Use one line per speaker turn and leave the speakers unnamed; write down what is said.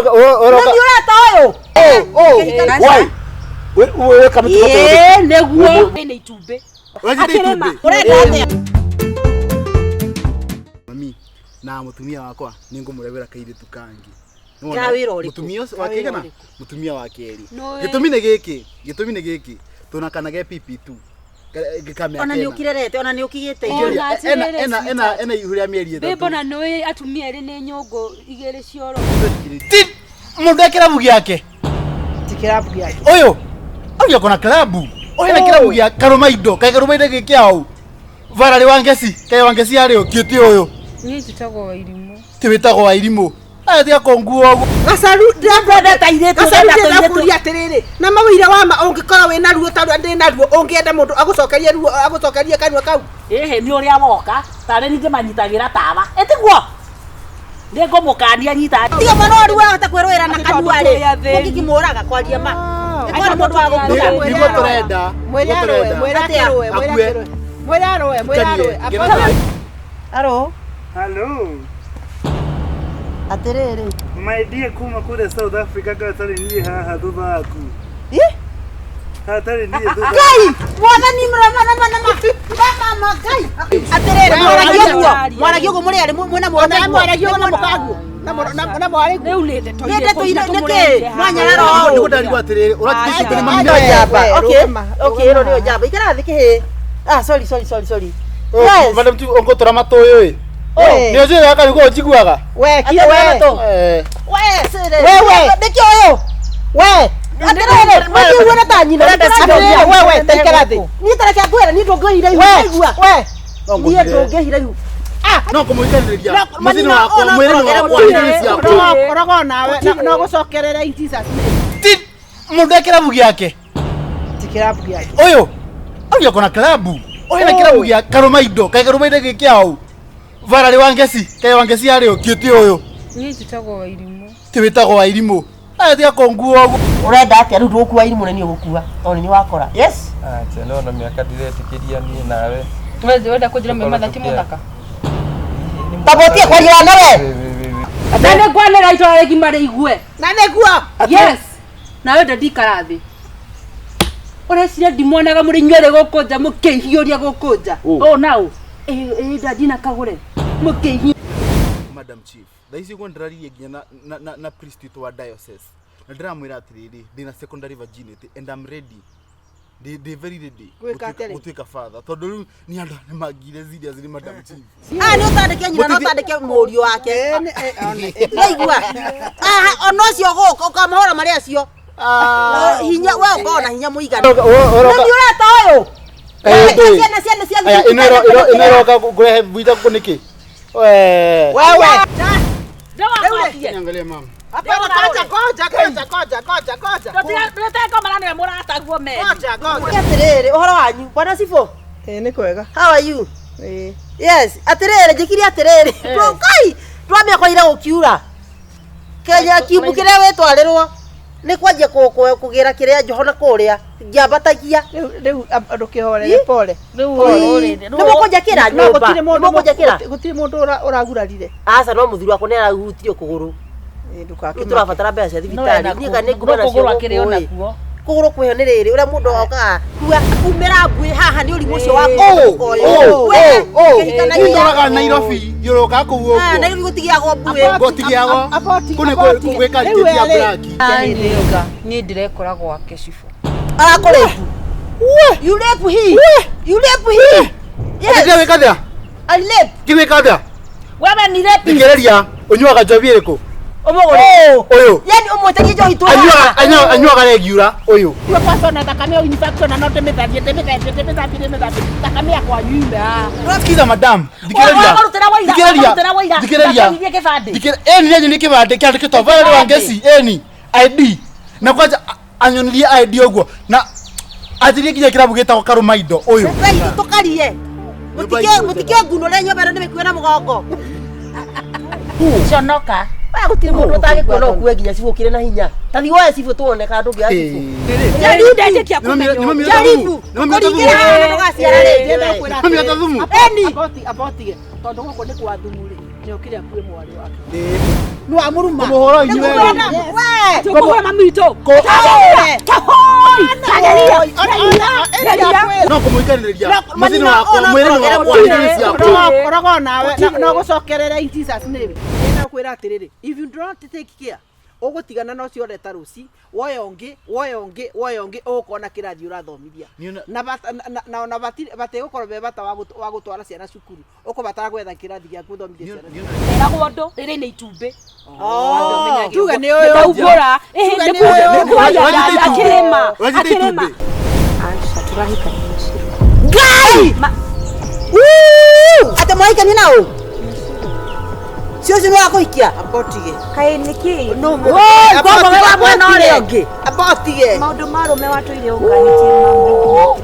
Ũroka
Nĩ ũrata ũyũ.
Oh, why? We weka mtu wote.
Ĩĩ nĩguo.
Nĩ itumbĩ.
Ũranjĩte itumbĩ.
Ũrenda atĩa?
Mami, na mutumia wakwa ningumurewera kairitu kangi.
Ka wĩra ũrĩkũ?
Mutumia ũcio
Ka
wa
wĩra
kĩgana?
ũrĩkũ?
Mutumia wa kerĩ.
Nũĩ.
Gĩtũmi nĩ gĩkĩ, gĩtũmi nĩ gĩkĩ. Tuna kana ge PP2. Gĩkamĩaka
Ona nĩ
ĩna.
ũkirerete, ona nĩ ũkigĩte
Ona
irio.
Ena
atĩrĩrĩ,
ena ena
sweetheart.
ena ihu rĩa mĩeri
Babe
ĩtatũ.
ona nũĩ atumia erĩ nĩ nyũngũ igĩrĩ cioro.
Ti mũndũ e kĩrabu gĩake.
Ti kĩrabu gĩake.
Ũyũ ũyũ akona klabu. Ũyũ na kĩrabu gĩa Karũmaindo. Kaĩ Karũmaindo gĩ kĩao? Vararĩ wa Ngeci. Kaĩ wa Ngeci arĩ ũ? Kĩũtĩ ũyũ.
Niĩ njĩtagwo Wairimũ.
Ti wĩtagwo Wairimũ. Aya tiga kũnguo ũguo.
Gacaru
Ndĩrenda airĩtu,
Gacaru
ndĩrenda
ndĩrenda
tũirĩtu.
kũria atĩrĩrĩ, na mawĩira wa ma ũngĩkorwo wĩna ruo ta rũrĩa ndĩ naruo ũngĩenda mũndũ agũcokerie ruo agũcokerie kanua kau.
Ĩhĩ nĩ ũrĩa woka tarĩ ningĩ manyitagĩra tawa ĩtiguo nĩ ngũmũkania nyita
Tiga mwana wa ruo ahota kwĩrũĩra na
Atĩ
kanua
tondũ
rĩ.
tũrĩ athĩni.
Ũngĩkĩmũraga kwaria ma. Nĩ mũndũ wa gũkua.
Mwĩre
Nĩguo
arũe.
tũrenda.
Mwĩre
Nĩguo
arũe,
tũrenda.
mwĩre
Atĩa?
akĩrũe, mwĩre
Akue.
akĩrũe. Mwĩre arũe, mwĩre arũe.
Ngena-
Apana.
Aro.
Hello.
Atĩrĩrĩ.
My dear kuma kule South Africa gatarĩ niĩ haha thutha waku.
Ĩ?
Hatarĩ niĩ thutha.
Ngai, mwathani mrama nama nama. Mama Ngai. Atĩrĩrĩ, mwaragia ũguo. Mwaragia ũguo mũrĩ arĩ mwĩna
Ona
mwana
mwaragia ũguo na mũkaguo. Na mwarĩguo.
Rĩu nĩ ndeto
Nĩ ndeto
irĩkũ
irĩ-
nginya
nĩkĩ?
tũmũrehe
Mwanyarara
haha?
ũũ.
Nĩguo ndarigwo atĩrĩrĩ, ũratindĩka
Aca.
nĩ mami
No njamba.
We,
Okay.
rũgama,
Okay, ĩno nĩyo njamba. Ikara thĩ kĩhĩ. Ah, sorry, sorry, sorry, sorry. Yes.
Madam tu ũngũtũra matũ ũyũ ĩ.
We.
Nĩ ũnjũĩ gaka nĩguo ũnjiguaga?
We,
Atĩ
kio we.
matũ.
Eh.
We, sĩrĩ.
We, we.
Nĩkĩ ũyũ?
We.
Atĩrĩrĩ, mũtiiguana ta nyina.
Atĩrĩrĩ, we, we, ta ikara thĩ.
Niĩ ta reke ngwĩre, niĩ ndũngĩhira ihu.
We,
Waigua?
we.
No
Niĩ
ngũhire.
ndũngĩhira ihu.
No kũmũhikanĩrĩria.
No,
Mũciĩ nĩ
no,
wakwa,
no,
mwĩrĩ nĩ
no,
wakwa,
no,
indo nĩ ciakwa.
Ũrogo nawe no gũcokerere in Jesus name.
Ti mũndũ e kĩrabu gĩake.
Ti kĩrabu gĩake.
Ũyũ ũyũ akona klabu. Ũyũ na kĩrabu gĩa Karũmaindo. Kaĩ Karũmaindo gĩ kĩao? Vararĩ wa Ngeci. Kaĩ wa Ngeci arĩ ũ? Kĩũtĩ ũyũ.
Niĩ njĩtagwo Wairimũ.
Ti wĩtagwo Wairimũ. Aya tiga kũnguo ũguo.
Ũrenda atĩa rĩu ndũgũkua irimũ nĩ niĩ ũgũkua tondũ nĩ niĩ wakora. Yes.
Acha no na mĩaka ndiretĩkĩria niĩ nawe.
Wenda kũnjĩra mauma thati mũthaka?
Tabotie kwaria nawe.
Na nĩ ngwanĩra itũra rĩgima rĩigue.
Na nĩguo.
Yes. Nawe ndandikara thĩ. Ũreciria ndimwonaga mũrĩ inyuerĩ gũkũ nja mũkĩhiũria gũkũ nja. Ũũ na ũ. Ĩ ĩ ndandi na kagũre. Mũkĩhiũria.
Madam Chief, thaa ici ũguo ndĩraririe nginya na priest witũ wa diocese na ndĩramwĩra atĩrĩrĩ ndĩna secondary virginity and I'm ready ndĩ very ready
Gwĩka atĩrĩ?
gũtuĩka father tondũ rĩu nĩ andũ nĩ mangire serious nĩ Madam Chief.
Ah, nĩ ũtandĩke nyina na ũtandĩke mũriũ wake.
Eh, nĩ- eh, ona- eh,
Waigua? Ah, ona ũcio gũka ũkamahũra marĩ acio. O, Hinya we ũkorwo na hinya mũiganu.
Ũroka- ũroka-
Nĩ ũrata ũyũ.
Kaĩ
Wewe,
ndũĩ?
Ciana ciana cia
Aya, ĩno ĩro- ĩno ĩroka kũrehe gwitũ kũ nĩkĩ? Wee.
Wewe.
Ndĩwacokie.
Niangalie mama.
Hapana, ngoja, ngoja, ngoja, ngoja, ngoja, ngoja.
Ndũtegomana nĩwe mũrataguo meri.
Ngoja, ngoja.
Atĩrĩrĩ, ũhoro wanyu. Bwana Sifo,
Eh, nĩ kwega.
how are you?
Eh.
Yes, atĩrĩrĩ, njĩkire atĩrĩrĩ. Ngai, twambia kwaira gũkiura. Kenya kiumbu kĩrĩa wĩtwarĩrwo nĩ kwanjia kũgĩra kĩrĩa njoho na kũrĩa ngĩambatagia.
Rĩu rĩu ndũkĩhorere pole.
Rĩu
Nĩ mũkũnjakĩra
No
nyũmba.
gũtirĩ
Nĩ
mũndũ
mũkũnjakĩra.
gũtirĩ mũndũ ũragurarire.
Aca no mũthuri wakwa nĩ arahutirio kũgũrũ.
Eh,
Rĩu
ndũgakĩmake.
tũrabatara mbeca cia thibitarĩ. Niĩ kana nĩ nguma nacio
Kũgũrũ akĩrĩ
gũkũ ĩ.
onakuo.
Kũgũrũ kwĩho nĩ rĩrĩ ũrĩa mũndũ okaga kua kumĩra mbuĩ haha nĩ ũrimũ ũcio wa
Oh, oh,
We,
oh, oh.
kĩhikanagia.
Ũtũraga Nairobi, yũrũkaga kũu
Ah,
ũguo.
Nairobi gũtigĩagwo mbuĩ.
Gũtigĩagwo.
Aboti,
Kũu nĩ
aboti.
gwĩka
Rĩu
ngĩti ya
we rĩ,
black.
Niĩ ndĩrekora gwake cibũ.
Arakũrĩpu. You rape he. You rape he. Yes.
Atĩ wĩka atĩa?
I rape.
Kĩwĩka atĩa?
Wewe ni rapi.
Thikĩrĩria, ũnyuaga njohi ĩrĩkũ?
Ũmũgũre.
Ũyũ.
Yani ũmwĩtagie njohi tu.
Anyuaga anyuaga regular ũyũ.
Iwe kwanza ona thakame ya infection na no ndĩmĩthambie ndĩmĩthambie ndĩmĩthambie ndĩmĩthambie thakame yakwa yume haha.
Sikiza madam, thikĩrĩria.
Ũrarutĩra waira,
Thikĩrĩria.
ũrarutĩra waira.
Thikĩrĩria.
Ndakũigithia kĩbandĩ.
Thikĩrĩria. Ĩni nĩ nĩ kĩbandĩ kĩandĩkĩtwo Valerie Wangeci, ĩni ID. Na kwanja anyonirie ID ũguo na atirie nginya kĩrabu gĩtagwo Karũmaindo ũyũ.
Wei tũkarie. Mũtike mũtike ngunũre nyũmba ĩno ndĩmĩkue na mũgongo.
Conoka.
We gũtirĩ mũndũ ũtangĩkua no ũkue nginya cibũ ũkĩrĩ na hinya. Ta thiĩ woe cibũ tuone kana ndũngĩoya cibũ.
Rĩu ndetĩkia kũmenywo.
Jaribu. Kũringĩra haha na ndũgaciara rĩngĩ we.
Nĩmamĩra ta thumu.
Eni.
Aboti, abotige. Tondũ gũkũ nĩ kwa thumu rĩ. Nĩ okire akue mwarĩ wake. Nĩ wamũruma.
Kũmũhũra inyuĩ erĩ.
We!
Tũkũhũra mami witũ.
Kahoi! Geria!
No kũmũikanĩrĩria mũciĩ nĩ wakwa, mwĩrĩ nĩ wakwa, indo nĩ ciakwa.
Orogo nawe no gũcokerere in Jesus name. Nĩ kwĩra atĩrĩrĩ, if you do not take care, ũgũtigana na ũcio ũreta rũci, woya ũngĩ, woya ũngĩ, woya ũngĩ, ũgũkona kĩrathi ũrathomithia.
Niĩ
Na na ona batigũkorwo be bata wa gũtwara ciana cukuru, ũkũbatara gwetha kĩrathi gĩa gũthomithia ciana.
Nderagwo ũndũ rĩrĩ nĩ itumbĩ.
Oh, tuge nĩ ũyũ.
Ndaubũra. Ĩhĩ
Tuge
nĩ
nĩ ũyũ.
kuoya
Wanjĩte itumbĩ.
akĩrĩma.
Wanjĩte
Akĩrĩma.
itumbĩ.
Aca tũrahikania na Shiro.
Ngai! Woo! Atĩ mwaikania na ũ? Cio ũcio nĩ wakũhikia?
Abotige.
Kaĩ nĩkĩ?
No
Woi, ngombo we wa mwena ũrĩa ũngĩ.
Abotige.
Maũndũ ma arũme watũire ũnganĩtie mamwe.